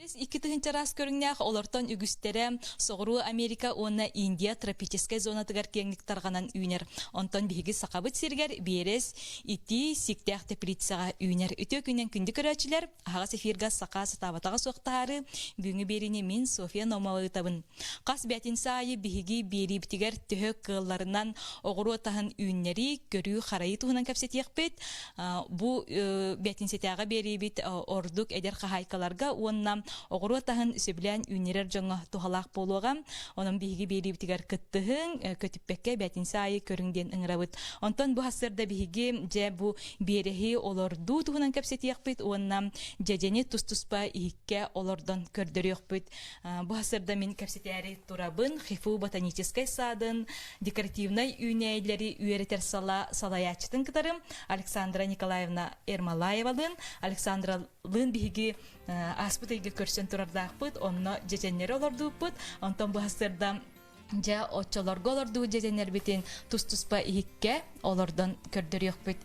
Биэрис 2000 араас көрүҥнээх, олортон үгүстэрэ Соҕуруу Америка уонна Индия тропическай зонатыгар киэҥник тарҕанан үүнэр. Онтон биһиги Сахабыт сиригэр биэрэс итии сиктээх теплицаҕа үүнэр. Үтүө күнүнэн күндү көрөөччүлэр, аһаҕас эфирга саха сатаабатаҕа суох таһаарыы бүгүҥҥү биэриини мин Софья Наумова ыытабын. Хас бээтинсэ аайы биһиги биэриибитигэр төһө кыалларынан оҕуруот аһын үүннэрии, көрүү-харайыы туһунан кэпсэтиэхпит. Бу бээтинсэтээҕи биэриибит ордук эдэр хаһаайкаларга уонна оҕуруот аһын сөбүлээн үүннэрэр дьоҥҥо туһалаах буолуоҕа. Онон биһиги биэриибитигэр кыттыһыҥ, көтүппэккэ бээтинсэ аайы көрүҥ диэн ыҥырабыт. Онтон бу сарсыарда биһиги дьэ бу биэрэһи олордуу туһунан кэпсэтиэхпит уонна дьэдьэни тус-туспа иһиккэ олордон көрдөрүөхпүт. Бу сарсыарда мин кэпсэтээри турабын ХИФУ ботаническай саадын декоративнай үүнээйилэри үөрэтэр сала салайааччытын кытары Александра Николаевна Ермолаевалыын. Александралыын биһиги ааспыт ыйга көрсөн турардаахпыт, онно дьэдьэннэри олордууппут. Онтон бу сарсыарда дьэ оччолорго олордуу дьэдьэннэрбитин тус-туспа иһиккэ олордон көрдөрүөхпүт.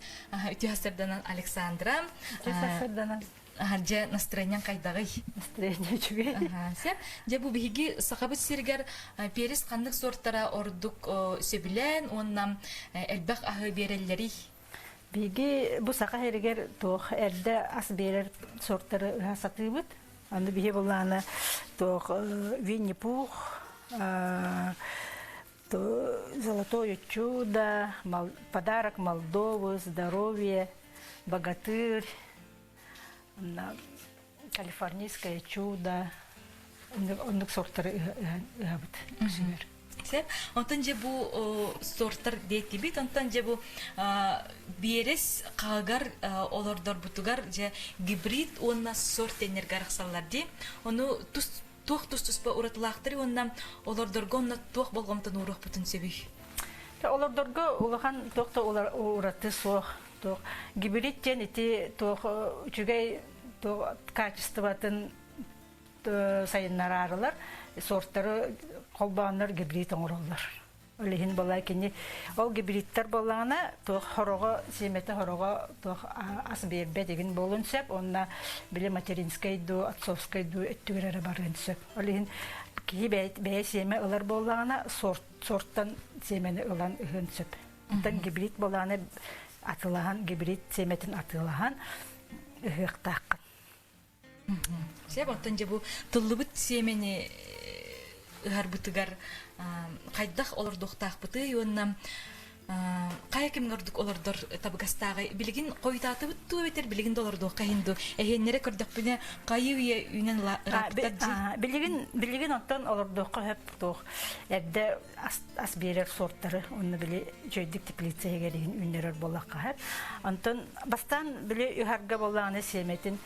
Үтүө сарсыарданан Александра. Үтүө сарсыарданан. Дьэ, настроениеҥ хайдаҕый? Настроение үчүгэй. Сөп. Дьэ, бу биһиги Сахабыт сиригэр перец ханнык суортара ордук сөбүлээн уонна элбэх аһы биэрэллэрий? Биһиги бу саха сиригэр туох эрдэ ас биэрэр сортары ыһа сатыыбыт. Аны биһи буллаана туох Винни-Пух, Золотое чудо, подарок Молдовы, здоровье, богатырь, Калифорнийское чудо оннук сортары ыһабыт үксүгэр. Сөп. Онтон дьэ бу сортар диэтибит. Онтон дьэ бу биэрэс хаҕыгар олордорбутугар дьэ гибрид уонна сорт диэннэргэ арахсаллар дии. Ону тус туох тус-туспа уратылаахтарый уонна олордорго онно туох болҕомтону ууруохпутун сөбүй? Олордорго улахан туох да ураты суох. Туох гибрид диэн ити туох үчүгэй туох качествотын сайыннараарылар сортары холбооннор гибрид оҥороллор. Ол иһин буолла кини ол гибридтэр буоллаҕына туох хороҕо сиэмэтэ хороҕо туох ас биэрбэт игин буолуон сөп уонна били материнскай дуу отцовскай дуу өттүгэр эрэ барыан сөп. Ол иһин киһи бэйэ сиэмэ ылар буоллаҕына сорт сорттан сиэмэни ылан ыһыан сөп. Оттон гибрид буоллаҕына атылаһан гибрид сиэмэтин атыылаһан ыһыахтааххын. Сөп, оттон дьэ бу тыллыбыт сиэмэни ыһарбытыгар хайдах олордуохтаахпытый уонна хайа кэмҥэ ордук олордор табыгастааҕый? Билигин хойутаатыбыт дуу эбэтэр билигин да олордуохха иһин дуу? Эһиэннэрэ көрдөхпүнэ хайыы үйэ үүнэн ырааппыттар дии. Билигин билигин оттон олордуохха сөп туох эрдэ ас, ас биэрэр сортары онно били үчүгэйдик теплица иһигэр иһин үүннэрэр буоллахха сөп. Онтон бастаан били ыһарга буоллаҕына сиэмэтин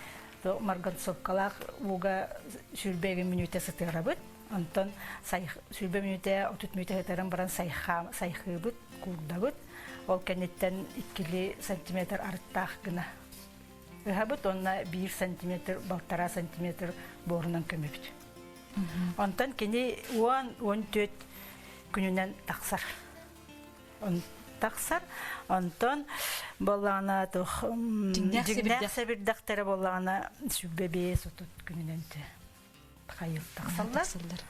марганцовкалаах ууга 20 мүнүүтэ сытыарабыт. Онтон 20 мүнүүтэ, 30 мүнүүтэ сытыаран баран сайхыыбыт, куурдабыт. Ол кэнниттэн 2 сантиметр арыттаах гына ыһабыт уонна 1 сантиметр, 1,5 сантиметр буорунан көмөбүт. Онтон кини 10-14 күнүнэн тахсар. Тахсар. Онтон буоллаҕына туох дьиҥнээх сэбирдэхтэрэ буоллаҕына 25-30 күнүнэн хайыл тахсаллар.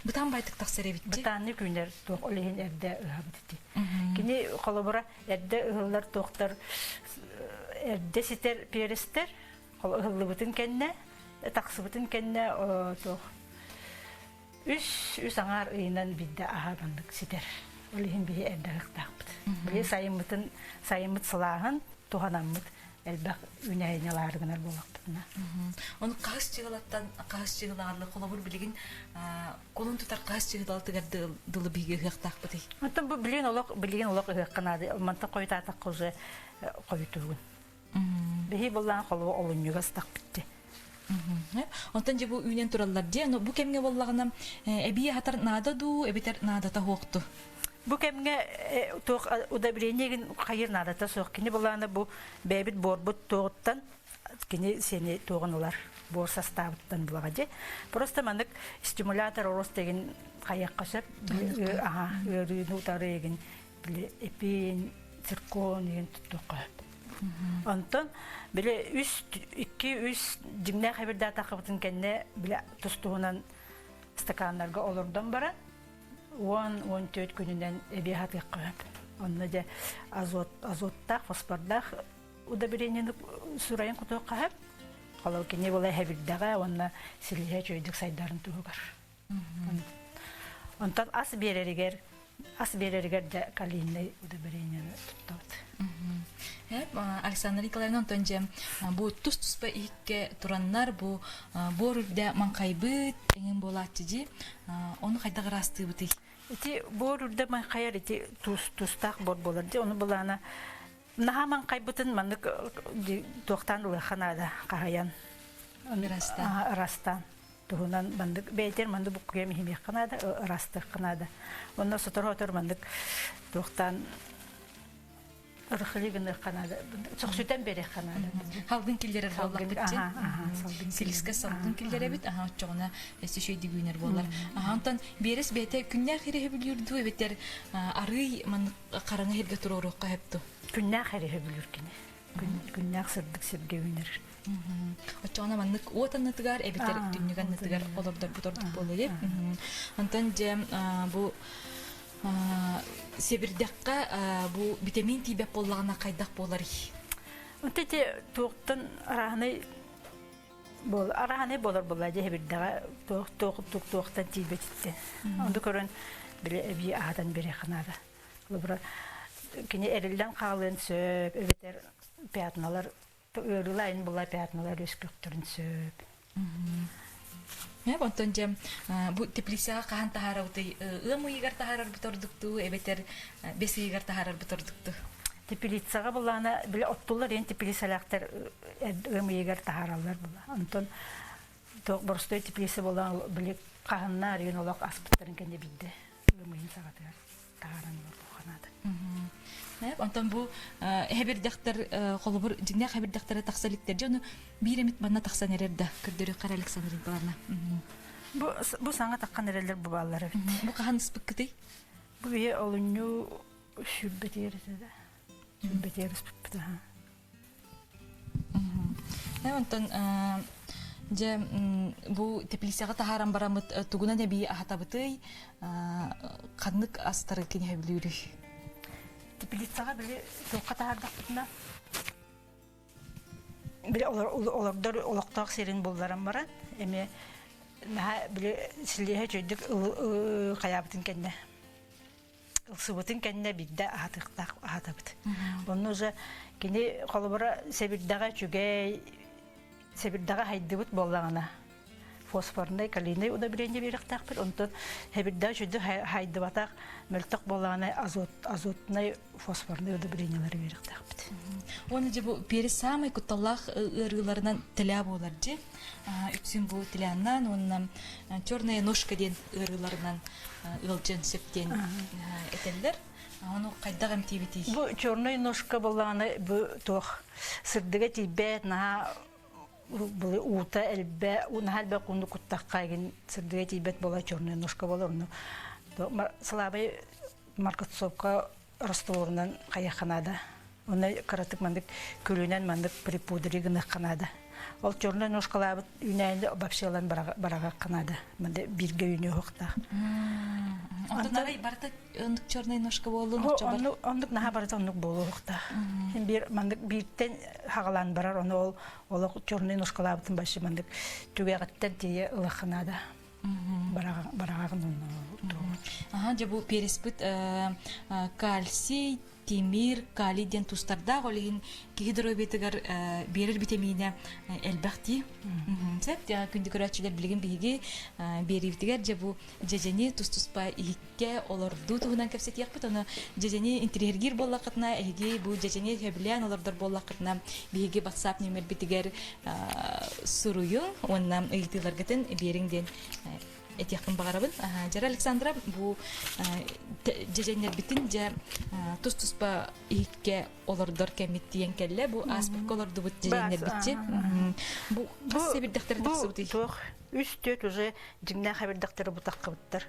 Бытаан байтык тахсар эбит. Бытаанны күннэр туох ол иһин эрдэ ыһабыт ити. Кини холобура эрдэ ыһыллар туохтар эрдэ ситэр перестер ыһыллыбытын кэннэ тахсыбытын кэннэ туох үс үс аҥаар ыйынан биирдэ аһа маннык ситэр. Ол иһин биһи эрдэ ыһыктаахпыт. Били сайыммытын сайыммыт сылааһын туһанаммыт элбэх үүнээйини ылаары гынар буоллахпытына. Ону хаһыс чыгылаттан хаһыс чыгылаҕарлы холобур билигин кулун тутар хаһыс чыгылатыгар дылы биһиги ыһыахтаахпытый? Оттон бу билигин олох билигин олох ыһыахха наада. Мантан хойутаатахха уже хойутуугун. Биһи буллаан холобу олунньуга ыстахпытти. Онтон дьэ бу үүнэн тураллар дии. Но бу кэмҥэ буоллаҕына эбии аһатар наада дуу, эбэтэр наадата суохту? Бу кэмҥэ туох удобрение хайыр наадата суох. Кини булаана бу бэйэбит буорбут туоҕуттан кини сени туоҕун ылар буор састаабыттан булаҕа дии. Просто маннык стимулятор рост деген хайыахха сөп. Аха, ыарыыны утары егин били эпин, циркон егин туттуохха сөп. Онтон били үс икки үс дьиҥнээх эбирдээтаххыбытын кэннэ били тус-туһунан стаканнарга олордон баран 10-14 күнүнэн эбии аһатыахха сөп. Онно дьэ азот азоттаах, фосфордаах удобрениены сурайан кутуохха сөп. Холобур кини була эһэбирдэҕэ уонна силиһэ үчүгэйдик сайдарын туһугар. Онтон ас биэрэригэр ас биэрэригэр дьэ калийнай удобрениены туттабыт. Александра Николаевна онтон дьэ бу тус-туспа иһиккэ тураннар бу буор үрдэ маҥхайбыт эҥин буолааччы дии ону хайдах ыраастыыбытый? Ити буор үрдэ маҥхайар ити тус тустаах буор буолар дии ону былаана наһаа маҥхайбытын маннык туохтаан ылыахха наада хаһайан ырастаан ырастаан туһунан маннык бэйэтэр маннык буккуйам иһимиэххэ наада ырастыахха наада онно сотору-сотору маннык туохтаан ырыхылыы гыныахха наада сөхсүтэн биэриэххэ наада Салгын киллэрэр буоллахпыт дии. Силискэ салгын киллэрэбит, аха оччоҕуна өссө үчүгэйдик үүнэр буолар. Аха онтон биэрэс бэйэтэ күннээх ирэһи бүлүүр дуу эбэтэр арыый маннык хараҥа сиргэ туруоруохха сөп дуу? Күннээх ирэһи бүлүүр кини. Күннээх сырдык сиргэ үүнэр. Оччоҕуна маннык уот аннытыгар эбэтэр түннүк аннытыгар олордорбут ордук буолуо. Онтон дьэ бу сэбирдэххэ бу витамин тиийбэт буоллаҕына хайдах буоларый? Онто ити туохтан арааһынай буол арааһынай буолар буолла дьэ сэбирдэҕэ туох туох туох туохтан тиийбэтиттэн. Онду көрөн били эбии аһатан биэриэххэ наада. Холобура кини эриллэн хаалыан сөп эбэтэр пятналар ыарыылаайын була пятналар үөскүөхтэрин сөп. Онтон дьэ бу теплицаҕа хаһан таһаарабытый? Ыам ыйыгар таһаарарбыт ордуктуу эбэтэр бэс ыйыгар таһаарарбыт ордуктуу? Теплицаҕа буллаана били оттуллар диэн теплицалаахтар ыам ыйыгар таһаараллар була. Онтон боростуой теплица буолан били хаһынна арыйан олох аспыттарын кэннэ биирдэ ыам ыйын саҕатыгар таһааран олордуохха наада. Онтон бу эһэбирдэхтэр холобур дьиҥнээх эһэбирдэхтэрэ тахса иликтэр дьэ ону биир эмит манна тахсан эрэр да көрдөрүөххэ Александра Николаевна. Бу бу саҥа таххан эрэллэр бу бааллар эбит. Бу хаһан ыспыккытый? Бу биһи олунньу сүүрбэтигэр этэ да. Сүүрбэтигэр ыспыппыт аха. Онтон дьэ бу теплицаҕа таһааран бараммыт тугунан эбии аһатабытый ханнык астары киниһэбилүүрүй? Теплицаҕа били туохха таһаардахпытына били олордор олохтоох сирин булларан баран эмиэ наһаа били силиэһэ үчүгэйдик хайаабытын кэннэ ылсыбытын кэннэ биирдэ аһатыахтаах аһатабыт. Онно уже кини холобура сэбирдэҕэ үчүгэй, сэбирдэҕэ хайдыбыт буоллаҕына фосфорнай, калийнай удобрение биэриэхтээхпит. Онтон сэбирдэҕэ үчүгэйдик хайдыбатах, мөлтөх буоллаҕына азот, азотнай фосфорнай удобрениелары биэриэхтээхпит. Уонна дьэ бу перец саамай кутталлаах ыарыыларынан теля буолар дьи. Үксүн бу теляннан уонна черная ножка диэн ыарыыларынан ыалдьыан сөп диэн этэллэр. Ону хайдах эмтиибитий? Бу черная ножка буоллаҕына бу туох сырдыга тиийбэт наһаа уута элбэ наһаа элбэх ууну куттахха игин сырдыга тиийбэт буола черная ножка буолар ону слабый маркотцовка растворунан хайыахха наада. Онно кыратык маннык күлүнэн маннык припудри гыныахха наада. Ол чернай ножкалаабыт үүнээйини вообще ылан бараҕахха наада. Манна бииргэ үүнүө уохтаах. Онтон арай барыта оннук чернай ножка буоллун Оннук наһаа барыта оннук буолуохтаах. Биир маннык бииртэн хаҕалаан барар, ону ол олох чернай ножкалаабытын вообще маннык түгэҕиттэн тиийэ ылыахха наада. Бараҕаҕын Аха, дьэ бу переспыт кальций, тимир, калий диэн тустардаах, ол иһин киһи доруобуйатыгар биэрэр битэмиинэ элбэх дии. Сөп, күндү көрөөччүлэр билигин биһиги биэриибитигэр дьэ бу дьэдьэни тус-туспа иһиккэ олордуу туһунан кэпсэтиэхпит. Ону дьэдьэни интириэһиргиир буоллаххытына, эһиги бу дьэдьэни сөбүлээн олордор буоллаххытына, биһиги WhatsApp нүөмэрбитигэр суруйуҥ уонна ыйытыыларгытын биэриҥ диэн этиэхпин баҕарабын. Дьара Александра, бу дьэдьэннэрбитин дьэ тус-туспа иһиккэ олордор кэммит тиийэн кэллэ. Бу ааспыкка олордубут дьэдьэннэрбитчи. Бу хас сэбирдэхтэрэ тахсыбытый? Туох үс түөрт уже дьиҥнээх эбирдэхтэри бутаххыбыттар.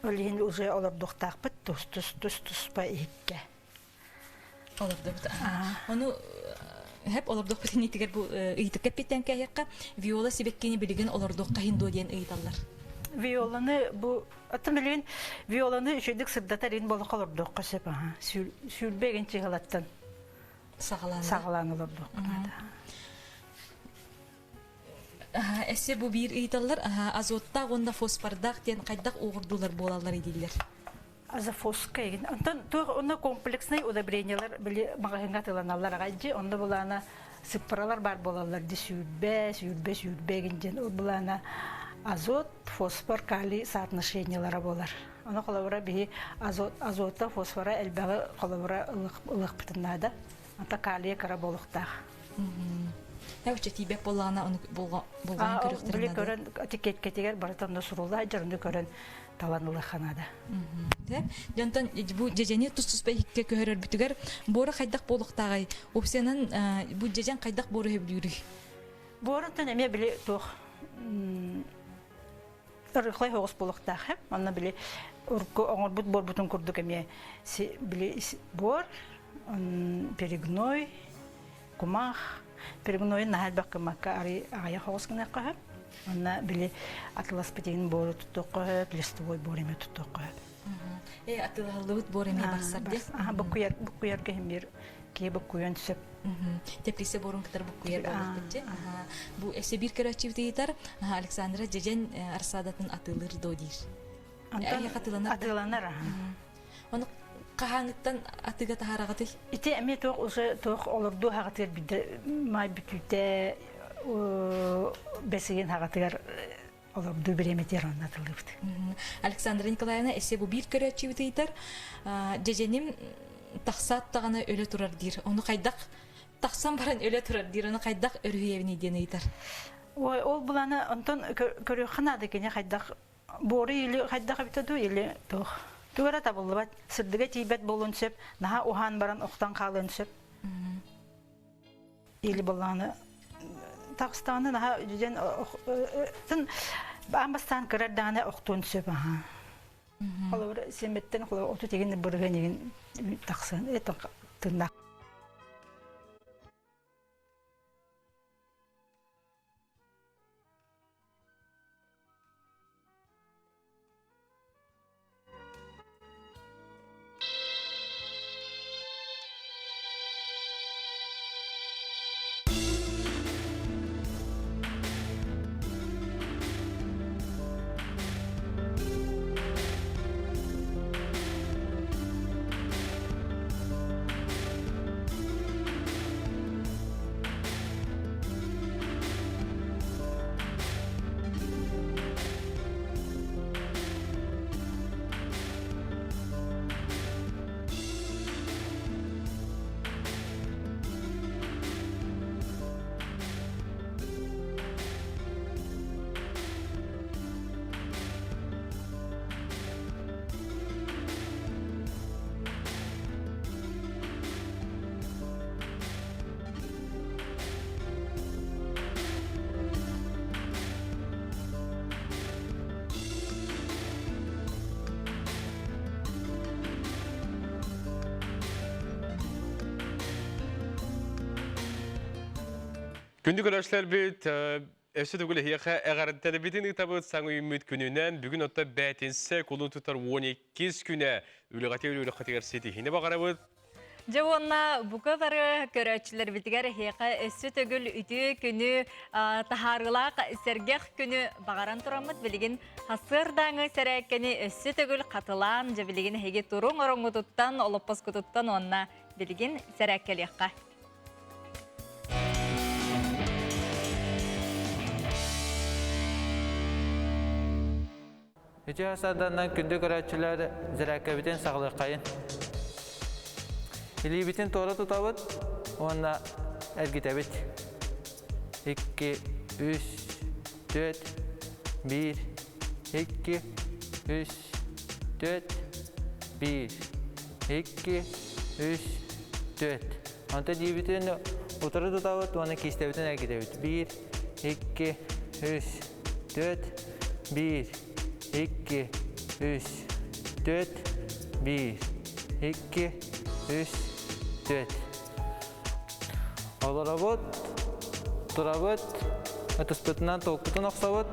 Ол иһин уже олордуохтаахпыт тус-тус тус-туспа иһиккэ. Олордубут. Ону хэп олордуохпут иннитигэр бу ыйытыкка эппиттэн кээһиэххэ виола сибэккини билигин олордуохха иһин дуо диэн ыйыталлар. Виоланы бу атын билигин виоланы үчүгдүк сырдатар ин болох олордуохха сөп аха. Сүүрбэ эгин чыһылаттан саҕалаан саҕалаан олордуохха наада. Эссе бу биир ыйыталлар азоттаах уонна фосфордаах диэн хайдах уоҕурдуулар буолаллар дииллэр. Азофоска эгин. Онтон туох онно комплекснай удобрениялар били маҕаһыыҥҥа атыыланаллар аҕай дьи онно булаана сыппаралар баар буолаллар ди сүүрбэ, сүүрбэ, сүүрбэ эгин диэн ол булаана азот, фосфор, калий соотношениелара буолар. Ону холобура биһи азот, азота, фосфора элбэҕи холобура ылыахпытын наада. Ата калия кыра буолуохтаах. Оччо тиийбэт буоллаҕына ону болҕойон көрүөхтэрин Били көрөн этикеткэтигэр барыта онно сурулла сылдьар, ону көрөн талан ылыахха наада. Дьонтон бу дьэдьэни тус-туспа иһиккэ көһөрөрбүтүгэр буора хайдах буолуохтааҕый? Уопсайынан бу дьэдьэн хайдах буору сөбүлүүрүй? Буораттан эмиэ били туох ырыхлай соҕус буолуохтаах. Онно били урукку оҥорбут буорбутун курдук эмиэ били буор, перегной, кумах. Перегнойун наһаа элбэх гыммакка арый аҕыйах оҕус гыныахха сөп. Онно били атыласпытын буору туттуохха сөп, листовой буор эмиэ туттуохха сөп. Э атылаһыллыбыт буор эмиэ барсар дии. Буккуйар буккуйарга иһин биир киһи буккуйан сөп. Теплица буорун кытары буккуйар буоллахпыт Бу эссе биир көрөөччүбүт ыйытар Александра дьэдьэн арсаадатын атыылыыр доо диир. Антон атыыланар. Атыыланар. Ону хаһааҥыттан атыыга таһаараҕытый? Ити эмиэ туох уже туох олордуу хаҕатыгар бидде маай бүтүүтэ бэсигин хаҕатыгар олордуу бириэмэтигэр онно атыллыбыт. Александра Николаевна эссе бу биир көрөөччүбүт ыйытар дьэдьэним тахсаат даҕаны өлө турар диир. Ону хайдах тахсан баран өлө турар диир. Ону хайдах өрүһүйэбиний диэн ыйытар. Ой, ол буланы онтон көрүөххэ наада кини хайдах буору или хайдах эбитэ дуу или туох туга эрэ табыллыбат сырдыга тиийбэт буолуон сөп наһаа уһаан баран охтон хаалыан сөп или буоллаҕына таҕыстаҕына наһаа дьэн тын аан бастаан кырар даҕаны охтуон сөп аха холобур сиэмэттэн холобур оту тигин бырыһыан игин тахсан тыннаах. Күндү көрөөччүлэрбит, өссө төгүл эһиэхэ эҕэрдэлэбитин ыытабыт саҥа үүммүт күнүнэн. Бүгүн отто бээтинсэ кулун тутар 12 күнэ үлэҕитигэр үөрэххитигэр ситиһиини баҕарабыт. Дьэ уонна бука бары көрөөччүлэрбитигэр эһиэхэ өссө төгүл үтүө күнү таһаарыылаах сэргэх күнү баҕаран тураммыт билигин сарсыардааҥы сэрээккэни өссө төгүл хатылаан дьэ билигин эһиги туруҥ ороҥҥутуттан олоппоскутуттан уонна билигин сэрээккэлиэххэ. Үтүө сарданнан күндү көрөөччүлэр зирээккэбитин саҕалыаххайын. Илиибитин туора тутабыт уонна эргитэбит. Икки, үс, түөрт, биир, икки, үс, түөрт, биир, икки, үс, түөрт. Онтон илиибитин утары тутабыт уонна киистэбитин эргитэбит. Биир, икки, үс, түөрт, биир, икки, үс, түөрт, биир, икки, үс, Түөрт. Олоробут, турабыт, ытыспытынан толкутун охсобут,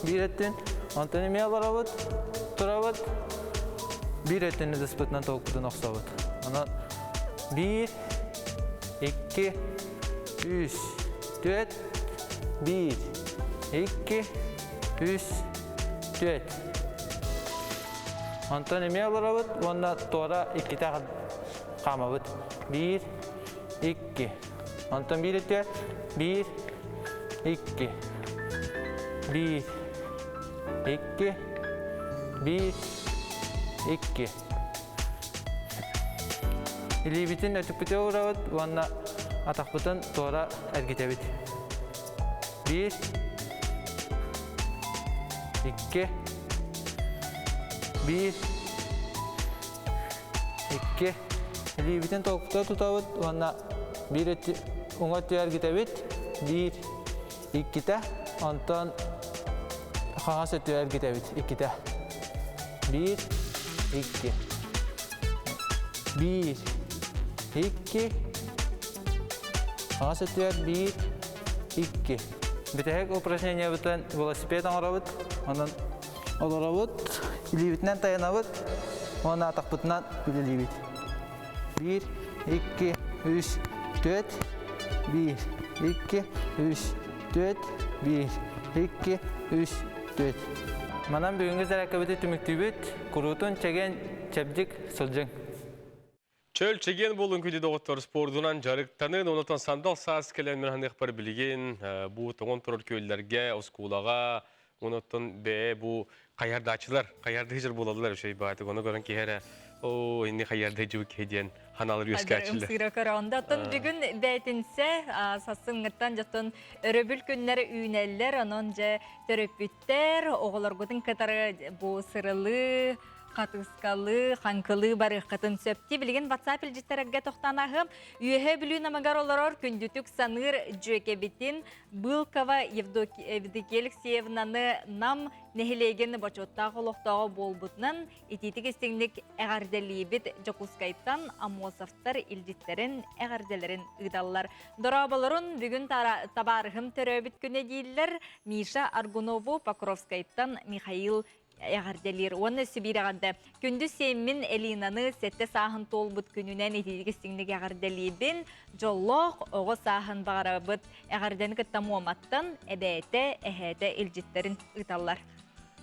биир өттүн, онтон эмиэ олоробут, турабыт, биир өттүн ытыспытынан толкутун охсобут. Онон биир, икки, үс, түөрт, биир, икки, үс, түөрт. Онтон эмиэ олоробут уонна туора иккитэ хаамабыт. Биир, икки. Онтон биир өттүгэр биир, икки. Биир, икки, биир, икки. Илиибитин өтүкпүтүгэр уурабыт уонна атахпытын туора эргитэбит. Биир, икки, биир, икки. Илиибитин толкута тутабыт уонна биир уҥа өттүгэр эргитэбит. Биир, иккитэ. Онтон хаҥас өттүгэр эргитэбит. Иккитэ. Биир, икки. Биир, икки. Хаҥас өттүгэр биир, икки. Бүтэһик упражнениебытын велосипед оҥоробут. Онон олоробут, илиибитинэн тайанабыт уонна атахпытынан үлэлиибит. Биир, икки, үс, түөрт, биир, икки, үс, түөрт, биир, икки, үс, түөрт. Манан бүгүҥҥү зарядкабыты түмүктүүбүт. Куруутун чэгиэн, чэбдик сылдьыҥ. Чөл чэгиэн буолун күндү доҕоттор спордунан дьарыктанын, онотон сандал саас кэлэн мин ханыахпар билигин бу тоҥон турар күөллэргэ, оскуолаҕа, онотон бэйэ бу хайардааччылар, хайардыһыжар буолаллар үчүгэй баатык, ону көрөн киһи эрэ оо, инни хайардыһыжыбыт киһи диэн ханаалар үөскээччилэр. Ымсыыра көрөҕүн да, оттон бүгүн бээтинсэ сассыҥҥыттан дьоттон өрөбүл күннэр үүнэллэр, онон дьэ төрөппүттэр оҕолоргутун кытары бу сырылыы, хатыскалыы, хаҥкылыы барыаххытын сөп. Билигин WhatsApp илдьиттэргэ тохтоон аһым. Үөһэ Бүлүү намыгар олорор күндүтүк саныыр дьүөкэбитин Былкова Евдокия Алексеевнаны Нам нэһилиэгин бочуоттаах олохтооҕо буолбутунан итиитик истиҥник эҕэрдэлиибит Дьокуускайтан Аммосовтар илдьиттэрин эҕэрдэлэрин ыыталлар. Дорооболорун бүгүн табаарыһым төрөөбүт күнэ дииллэр Миша Аргунову Покровскайтан Михаил эҕэрдэлиир уонна өссө биир эҕэрдэ. Күндү сиэммин Элинаны сэттэ сааһын туолбут күнүнэн итиитик истиҥник эҕэрдэлиибин. Дьоллоох оҕо сааһын баҕарабыт. Эҕэрдэни кытта Муоматтан эбээтэ, эһээтэ илдьиттэрин ыыталлар.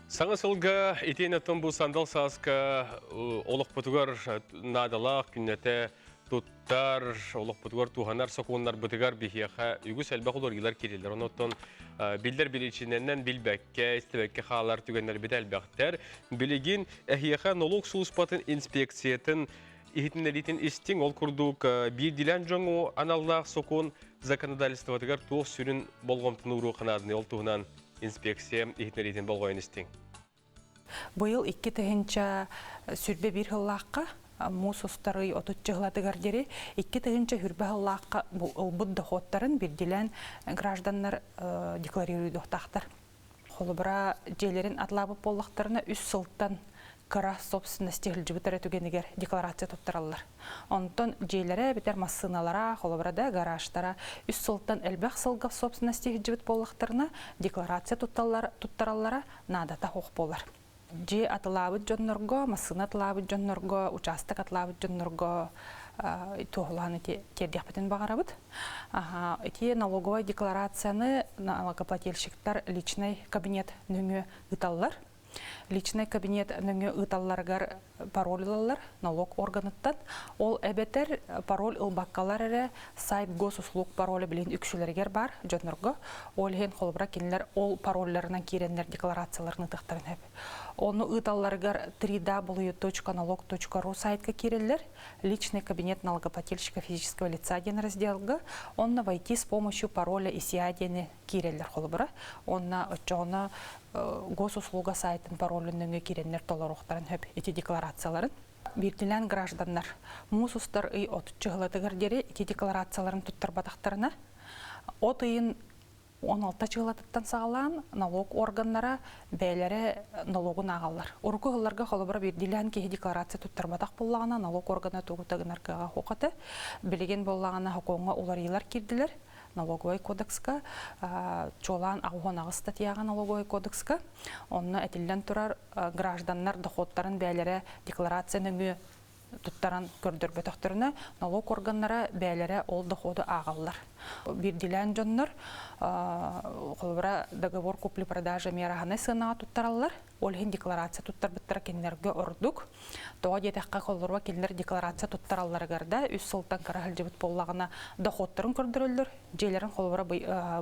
Саҥа сылга итиэнэ бу сандал сааска олохпутугар наадалаах күннэтэ туттар, олохпутугар туһанар сокуоннарбытыгар биһиэхэ үгүс элбэх уларыйыылар киирэллэр. Онон биллэр биричиинэнэн билбэккэ, истибэккэ хаалар түгэннэрбит элбэхтэр. Билигин эһиэхэ нолуок сулууспатын инспекциятын иһитиннэриитин истиҥ. Ол курдук биирдиилээн дьоҥу аналлаах сокуон законодательствотыгар туох сүрүн болҕомтону ууруохха нааданы ол туһунан инспекция иһитиннэриитин болҕойон истиҥ. Быйыл 2021 сыллаахха муус устар ый 30 сылатыгар диэри 2020 сыллаахха ылбыт дохуоттарын биирдиилээн гражданнар декларируйдуохтаахтар. Холобура, дьиэлэрин атлаабыт буоллахтарына үс сылтан кыра собственности сылдьыбыт эрэ түгэнигэр декларация туттараллар. Онтон дьиэлэрэ эбэтэр массыыналара, холобура да гаражтара үс сылтан элбэх сылга собственности сылдьыбыт буоллахтарына декларация туттараллара наадата суох буолар. Дьиэ атылаабыт дьоннорго, массыына атылаабыт дьоннорго, учаастак атылаабыт дьоннорго туоһулаан ити тиэрдиэхпитин баҕарабыт. Ити налоговай декларацияны налогоплательщиктар личный кабинет нөҥүө ыыталлар. Личный кабинет нөҥүө ыыталларыгар пароль ылаллар налог органыттан. Ол эбэтэр пароль ылбаккалар эрэ сайт госуслуг пароля билин үксүлэригэр бар дьоннорго. Ол иһин холобура кинилэр ол паролларынан киирэннэр декларацияларын ытыахтарын сөп. Ону ыыталларыгар www.налог.ru сайтка киирэллэр. Личный кабинет налогоплательщика физического лица диэн разделга. Онно войти с помощью пароля ИСИА диэни киирэллэр холобура. Онно оччоҕуна госуслуга сайтын паролун нөҥүө киирэннэр толоруохтарын сөп ити декларацияларын. Биирдилээн гражданнар муус устар ый отуччу сылатыгар диэри ити декларацияларын туттарбатахтарына, от ыйын 16 чыылатыттан саҕалаан налог органнара бэйэлэрэ налогун ааҕаллар. Урукку сылларга холобура биирдиилээн киһи декларация туттарбатах буоллаҕына налог органа тугу да гынар кыаҕа суох этэ. Билигин буоллаҕына сокуоҥҥа уларыйыылар киирдилэр. Налоговай кодекска чуолаан 88 статьяҕа налоговай кодекска онно этиллэн турар гражданнар доходтарын бэйэлэрэ декларация нөҥүө туттаран көрдөрбөтөхтөрүнэ, налог органнара бэйэлэрэ ол доходу ааҕаллар. Биирдиилээн дьоннор холобура договор купли-продажа миэраһынай сыанаҕа туттараллар. Ол иһин декларация туттарбыттара кинилэргэ ордук. Тоҕо диэтэххэ, холобура кинилэр декларация туттаралларыгар да үс сылтан кыра сылдьыбыт буоллаҕына доходтарын көрдөрөллөр. Дьиэлэрин холобура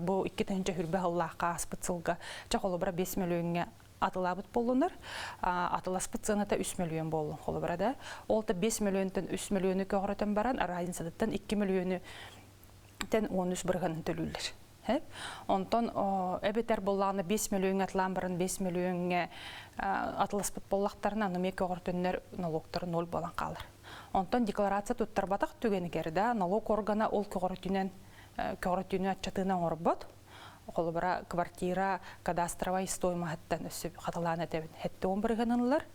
бу 2020 сыллаахха ааспыт сылга чэ холобура 5 мөлүйүөҥҥэ атылаабыт буоллунар, атыласпыт сыаната 3 мөлүйүөн буоллун холобура да. Ол да 5 мөлүйүөнтэн 3 мөлүйүөнү көҕүрэтэн баран, разницатыттан 2 мөлүйүөнү тэн 13 бырыһыанын төлүүллэр. Онтон эбэтэр буоллаҕына 5 мөлүйүөҥҥэ атылаан баран 5 мөлүйүөҥҥэ атыласпыт буоллахтарына, аны эмиэ көҕүртөннөр налогтара ноль буолан хаалар. Онтон декларация туттарбатах түгэнигэр да налог органа ол көҕүрүтүнэн көҕүрүтүүнү аччатыыны оҥорбот. Холобура, квартира кадастровай стоимоһыттан өссө хатылаан этэбин. 70 бырыһыан ылар.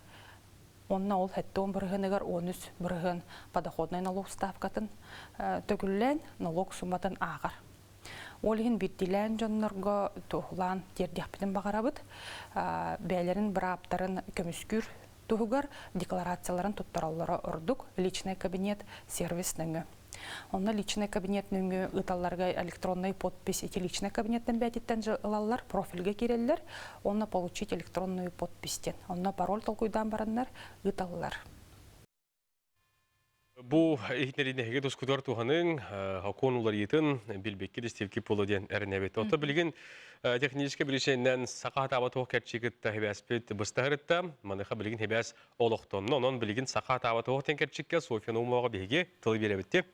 Онно ол 70 бырыһыаныгар 13 бырыһыан подоходнай налог ставкатын төгүллээн налог сумматын ааҕар. Ол иһин биирдиилээн дьоннорго туһулаан тиэрдиэхпитин баҕарабыт. Бэйэлэрин бырааптарын көмүскүүр туһугар декларацияларын туттараллара ордук личный кабинет сервис нөҥүө. Онно личный кабинет нөҥүө ыыталларга электронный подпись ити личный кабинеттэн бээтиттэн ылаллар, профильга киирэллэр, онно получить электронную подпись диэн. Онно пароль толкуйдаан бараннар ыыталлар. Бу иһитиннэриини эһиги тускутугар туһаныҥ, сокуон уларыйыытын билбиккит истибиккит буолуо диэн эрэнэбит. Оттон билигин техническэй биричиэннэн саха хатаабат туох кэрчи кытта хибээспит быстаһырытта. Маныаха билигин хибээс олохтонно. Онон билигин саха хатаабат туох диэн кэрчиккэ Софья Наумоваҕа биһиги тылы биэрэбит.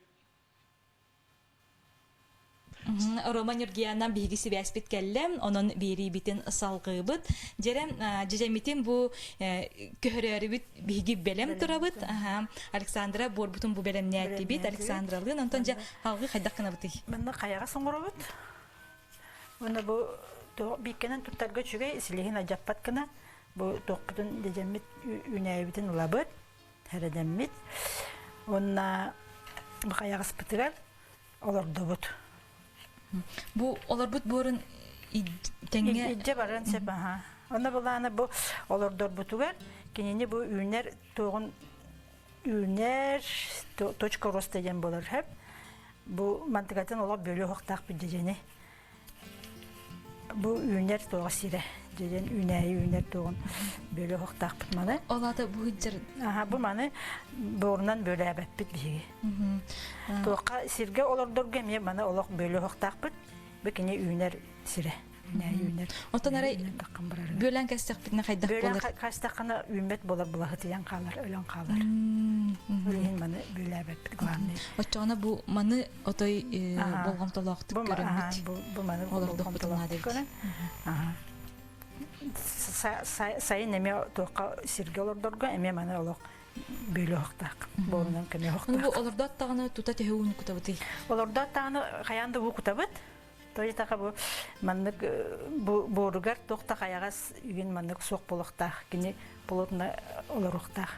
Рома Нюргиянан биһиги сибээспит кэллэ, онон биэриибитин салгыыбыт. Дьэрэ, дьэдьэммитин бу көһөрөөрүбүт биһиги бэлэм турабыт. Александра буорбутун бу бэлэмнээтибит. Александралыын, онтон дьэ алгыы хайдах гынабытый? Манна хайаҕа соҥоробут. Уонна бу бииккэнэн туттарга үчүгэй, силиһин алдьаппат гына бу туохпутун дьэдьэммит үүнээйибитин ылабыт, эрэдэммит. Уонна хайаҕаспытыгар олордубут. Бу олорбут буорун тэҥҥэ Илдьэ баран сөп аха. Онно былаана бу олордорбутугар кинини бу үүнэр туоҕун үүнэр точка роста диэн буолар сөп. Бу мантыкатын олох бөлүө уохтаахпыт дьэдьэни. Бу үүнэр туоҕа сирэ. Дьэдьэн үүнээйи үүнэр туоҕун бөлүө уохтаахпыт маны. Ол аата бу сылдьар Аха, бу маны буорунан бөлөөбөппүт биһиги. Туохха сиргэ олордорго эмиэ маны олох бөлүө уохтаахпыт. Бу кини үүнэр сирэ. Үүнэр. Оттон арай бүөлээн кэстэхпитинэ хайдах буолар? Бүөлээн кэстэххинэ үүммэт буолар былаһытыйан хаалар, өлөн хаалар. Ол иһин маны бүөлээбэппит главный. Оччоҕуна бу маны отой болҕомтолоохтук көрөммүт. Бу маны болҕомтолоохтук көрөн. Сайын эмиэ туохха сиргэ олордорго эмиэ маны олох бүөлүөхтаах. Буолунан көмүөхтаах. Бу олордоот даҕаны тута төһө ууну кутабытый? Олордоот даҕаны хайаан да уу кутабыт. Тоҕо бу маннык бу буоругар туох да хайаҕас үгүн маннык суох буолуохтаах. Кини плотно олоруохтаах.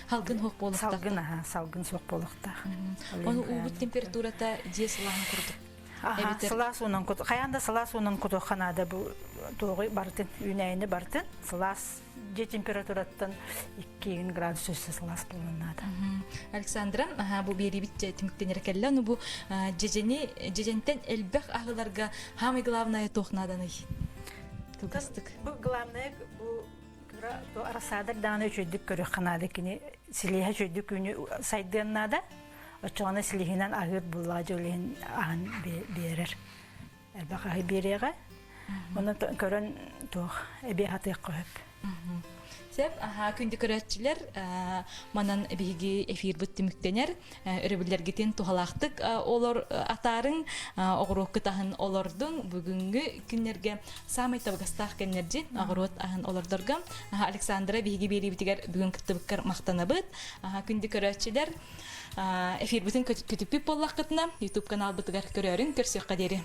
Салгын суох буолуохтаах. Салгын аха, салгын суох буолуохтаах. Ону уубут температурата дьиэ сылааһын курдук. Аха, сылаас уунан кут. Хайаан да сылаас уунан кутуохха наада бу туоҕу барытын, үүнээйини барытын сылаас дьиэ температураттан 2 градус өссө сылаас буолуон наада. Александра, бу биэриибит түмүктэнэр кэллэ. Ну бу дьэдьэни дьэдьэнтэн элбэх аһыларга самый главное туох нааданый? Кылгастык. Бу главное бу кыра арасаадак даҕаны үчүгдүк көрүөххэ наада кини силиһэ үчүгдүк күнү сайдыан наада. Оччоҕуна силиһинэн аһыыр буллаҕа дьолиһин аһан биэрэр. Элбэх аһы биэриэҕэ. Онон көрөн туох эбиэ хатыахха сөп. Сөп, аха күндү көрөөччүлэр, манан биһиги эфирбит түмүктэнэр. Өрөбүллэргитин туһалаахтык олор атаарыҥ, оҕуруоккут аһын олордуҥ. Бүгүҥҥү күннэргэ саамай табыгастаах кэмнэрдьин оҕуруот аһын олордорго. Александра биһиги биэриибитигэр бүгүн кыттыбыккар махтанабыт. Күндү көрөөччүлэр, эфирбитин көтүппүт буоллаххытына, YouTube каналбытыгар көрөөрүҥ, көрсүөххэ диэри.